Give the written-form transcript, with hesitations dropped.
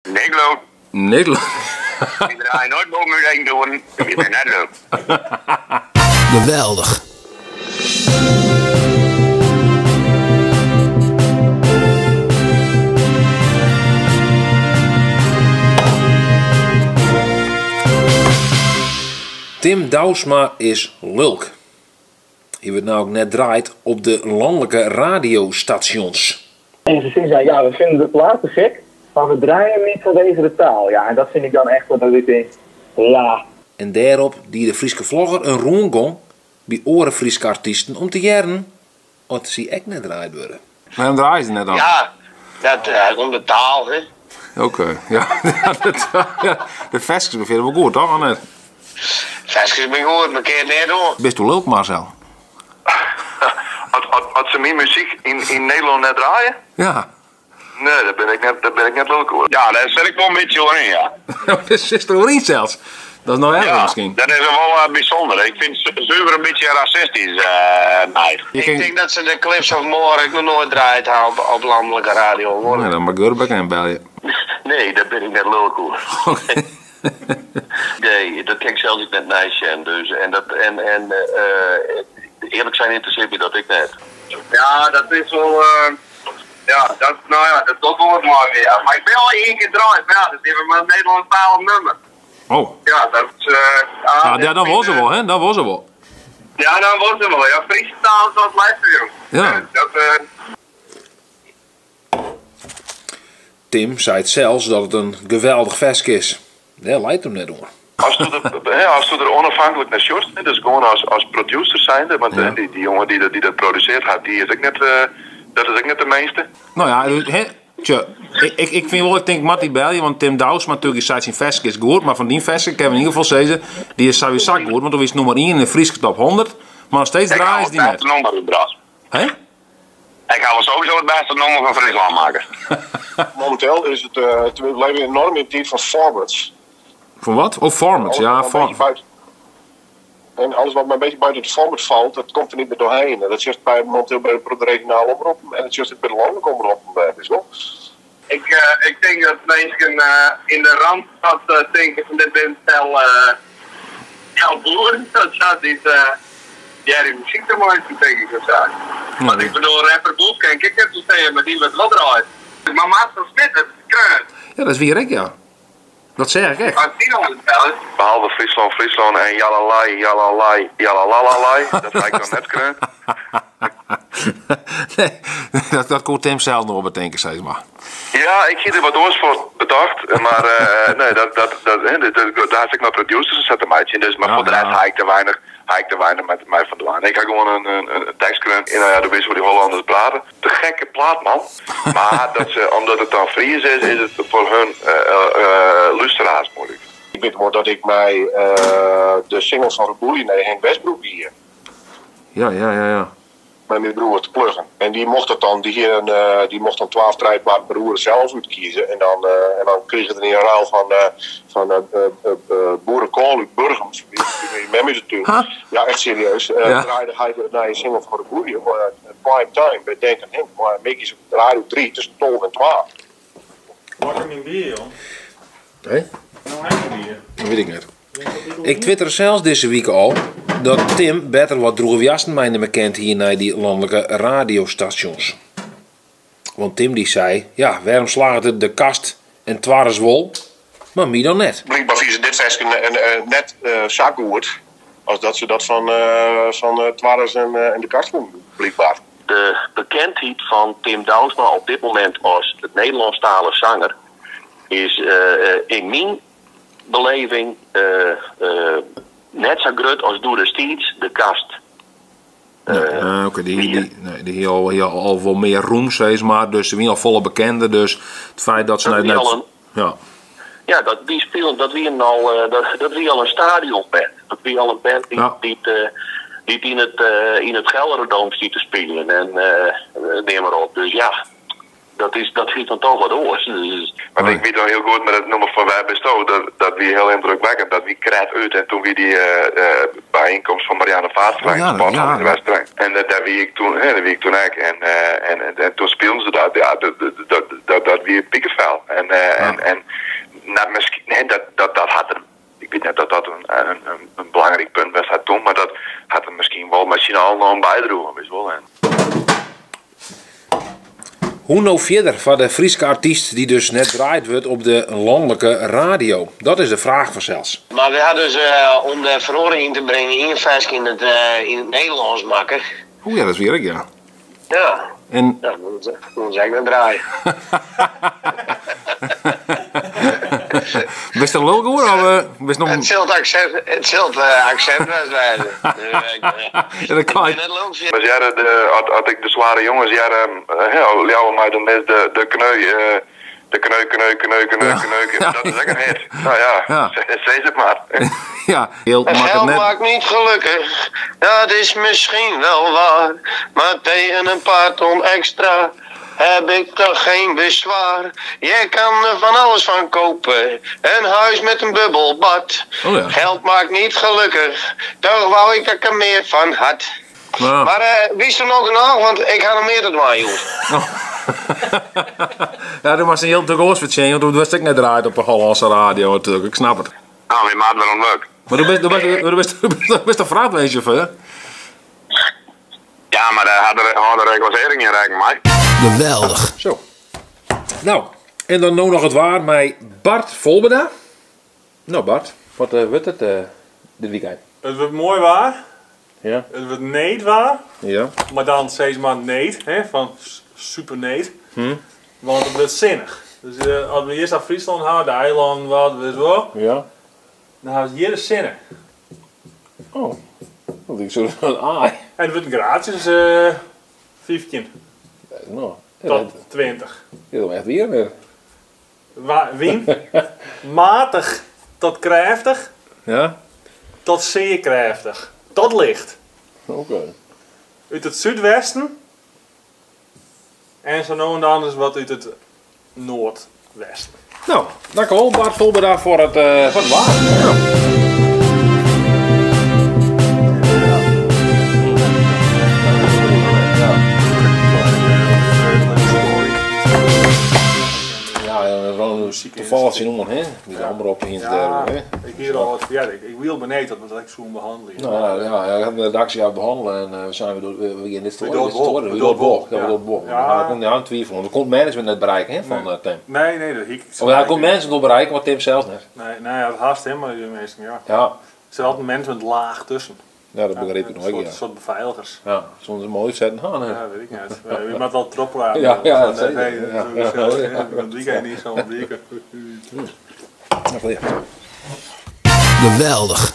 Nederlân. Nederlân. Wy draaie noait bomen út eigen doaren. Wy binne net leuk. Geweldich. Tim Douwsma is lulk. Hy wurdt no ek net draaid op de lanlike radiostasjons. En ze zei, ja, we vinden de plaat te gek, maar we draaien hem niet vanwege de taal. Ja, en dat vind ik dan echt wat ik denk, ja. En dêrop die de Fryske vlogger in rûngong by oare Fryske artysten om te hearren oft sy ek net draaid wurde. Wêrom draaie se net dan? Ja, dat uh, om de taal, hè. Oké, ja. De ferskes binne fierder wol goed, toch? Of net? Ferskes binne goed, mar kear net oan. Bisto lulk, Marcel? As, as, as se myn muzyk yn, yn Nederlân net draaie? Ja. Nee, dêr bin ik net, dêr bin ik net lulk oer. Ja, dêr sit ik wol in bytsje oer yn, ja. Dêr sitst oer yn sels. Dat is noch erger Ja, miskien. dat is wol uh, bysûnder. Ik fyn it suver in bytsje rasistysk, uh, nee. Je Ik kin- tink dat se de Cliffs of Moher ek noch noait draaid ha op, op lanlike radio, hoor. Nee, dan moat Gurbek even belje. Nee, dêr bin ik net lulk oer. Oké. Nee, dat kin ik sels ek net neisjen. Dus, en dat, en, en eh, earlik sein ynteressearret my dat ek net. Ja, dat is wol. Uh, ja, dat, no ja, dat docht wol wat mei my. Ja. Mar ik bin al ien kear draaid, mar ja, dat is mar in Nederlânsktalich nûmer. Oh. Ja, dat is. Uh, Ja, ja, dan wol se wol, hè? Dan wol se wol. Ja, dan wol se wol. Ja, Fryske taal is wat lêstich, jong. Ja. Dat, uh, Tim seit sels dat it in geweldich ferske is. Dêr leit him net oan. Asto der, hè, asto der ûnôfhinklik nei sjochst, hè, dus gewoan as, as producer zijnde, want Ja. hè, dy, dy jonge dy't dat, dy't dat produsearre hat, dy is ek net, eh, dat is ek net de minste. No ja, hè, tsje, ik, ik, ik fyn wol, ik tink, moat dy belje, want Tim Douwsma natuerlik, dy seit syn ferske is goed, mar fan dyn ferske kinne we yn ieder gefal sizze, dy is sawiesa goed, want do wiest nûmer ien yn de Fryske top 100, mar noch steeds Ik ha draaie it se dy net. bêste nûmer útbrocht. Hè? Ik ha wol sowieso it bêste nûmer fan Fryslân makke. Momenteel is het, eh, we leven enorm in de tijd van formats. Van wat? Oh, formats, Alles ja, wat maar een form. beetje buiten, en alles wat maar een beetje buiten het format valt, dat komt er niet meer doorheen. En dat zit bij, momenteel bij de regionale omroepen en dat zit ook bij de landelijke omroepen. Dus wel. Ik, uh, ik tink dat minsken uh, yn de Randstad uh, tinke fan dit binne stel, uh, stel boeren. Dat sa dy't uh, hearre muzyk te meitsjen, tink ik. Of sa. Want ik bedoel, rapper Boef ken ik net ferstean, mar dy wurdt wol draaid. Mar Marcel Smit, dat is skreaun. Ja, dat is wier ek, ja. Dat seach ik ek. As dy dan it is. Behalve Fryslân, Fryslân en jalalai, jalalai, jalalalalai, dat ha ik dan net skreaun. Nee, dat, dat koe Tim sels noch betinke, sis mar. Ja, ik hie der wat oars foar betocht, mar eh, nee, dat, dat, dat, hè, dat, dat, dêr ha ik mei producers set te meitsjen, dus, mar Ja, foar de rest ja. ha ik te weinich, ha ik te weinich mei, mei fan dwaan. Ik ha gewoan in, in, in tekst skreaun en no ja, do witst hoe't dy Hollanners prate. Te gekke plaat, man. Mar dat se, omdat it dan Fries is, is it foar hun uh, uh, lústeraars muoilik. Ik wit wol dat ik mei eh, de single fan Reboelje nei Henk Westbroek gie. Ja. Mei myn broer te pluggen. En dy mocht dat dan, dy, hie in, eh, dy mocht dan 12, trije platen per oere sels útkieze. En dan, eh, en dan krige er yn ruil fan, eh, fan eh, eh, eh, eh, Boerenkool út Burgum, dy, dy mem is natuurlijk. Huh? Ja, echt serieus. Eh, Ja. Draaide hy de nije single fan Reboelje, eh, Prime Time, by Denk aan Henk. Mar middeis op Radio 3 tusken 12 en 12. Pak him in bier, joh. Hé? Nou, hij een bier. Dat wit ik net. Ik twitter sels dizze wike al dat Tim better wat drûge jassen meinimme kind hjir nei dy lanlike radiostasjons. Want Tim dy sei, ja, wêrom slagget it De Kast en Twarres wol, mar my dan net? Blykber fine se dit ferske net eh, sa goed as dat se dat fan, eh, fan eh, Twarres en, eh, en de Kast fûnen, blykber. De bekendheid fan Tim Douwsma op dit momint as it Nederlânsktalige sanger is eh, yn myn beleving eh, eh, net sa grut as doedestiids De Kast. Nee, oké, dy, dy, nee, dy hie al, hie al wol mear roem, sis mar, dus se wiene al folle bekender, dus it feit dat se Dat net... wie net al in- ja. Ja, dat, dy spilen, dat wie al, eh, dat, dat wie al in stadionband. Dat wie al in band dy't Ja. dy't, eh, dy't yn it, eh, yn it Gelredome stie te spyljen en eh, neam mar op. Dus ja. Dat is, dat is dan toch wat oars. Dus, Want ik weet nog heel goed met het nummer van Waar bist du, dat wie heel indrukwekkend, dat wie krijt uit en toen wie die bijeenkomst van Marianne Vaatstra Oh, ja, in de sporthal ja. in de Westereng. En daar wie ik toen, hè, daar wie ik toen ook. En toen speelden ze dat, ja, dat wie piekenvel. En nou, misschien, nee, dat had er, ik weet net dat dat een belangrijk punt was dat toen, maar dat had er misschien wel machinaal nog een bijdroegen, weet je wel. En Hoe nou verder van de Frieske artiest die dus net draait wordt op de landelijke radio? Dat is de vraag vanzelfs. Maar we hadden dus om de verhoring in te brengen, één vers in het Nederlands maken. Oh ja, dat is weer ik, ja. Ja, En dat moet ik naar draaien. best een lul hoor, of best nog... Het zult accent, het zult accent zijn. Ja, dat kan je. Net leuk. Maar ja, had ik de zware jongens, ja, jou mij dan is de kneu, de kneu, kneu, kneu, kneu, Ja. kneu. Ja. Dat is ook een hit. Nou ja, Ja. zeg het maar. Ja, heel Het maakt het geld net. maakt niet gelukkig, dat is misschien wel waar. Maar tegen een paar ton extra heb ik toch geen bezwaar. Je kan er van alles van kopen, een huis met een bubbelbad. Oh ja. Geld maakt niet gelukkig, toch wou ik dat ik er meer van had. Nou. Maar wie is er nog nog? Want ik ga nog meer te doen, joh. Ja, dat was een heel druk oors want toen was ik net draait op de Hollandse radio natuurlijk, ik snap het. Nou, we maken wel een leuk. Maar du bist een vraagwezen, Ja, maar daar had de reclassering in rijken, mij. Geweldig. Zo. Nou, en dan nu nog het waar met Bart Volbeda. Nou Bart, wat wordt het dit weekend? Het wordt mooi waar. Ja. Het wordt neet waar. Ja. Maar dan steeds maar neet, hè, van super neet. Want het wordt zinnig. Dus als we eerst naar Friesland houden, de eilanden, wat, weet je wel. Ja. Dan houden we hier de zinnen. Oh, dat ik zo een aai. En het wordt een graadje, dus 15 Nou, ja, tot dat 20. is wel echt weer weer. Wien, matig tot krachtig, Ja? tot zeer krachtig. Tot licht. Oké. Uit het zuidwesten. En zo nou en dan is wat uit het noordwesten. Nou, dank u wel Bart Volbeda voor het waar. Ja. Ja, toevallig zien om hè? Die de andere op in Ja, hè? ik hier al wat. Ja, ik wil beneden dat ik zo behandelen. Nou ja, ja, ik heb de redactie aan behandelen en we zijn weer door, we gaan dit We doen het wel. We We doen het wel. doen Ja, we doen het wel. Ja. Ja. Daar komt niet aan twijfelen. Want we kon management net bereiken hè, van Tim. Nee, dat ik. Of hij kon management wel bereiken, maar Tim zelf net. Nee, nee, ja, dat haast helemaal die mensen, ja. Ja, Er zit altijd een management laag tussen. ja dat begreep ik Een nog ook, soort, ja. soort beveiligers. Ja, soms een mooi zetten. Ah, nee. Ja, weet ik niet. Je moet wel trop praten. Ja, ja, dat Nee, zeker. nee, Ja, dat ja, is- ja. Dat weekend niet zo'n weekend. Ja, Geweldig.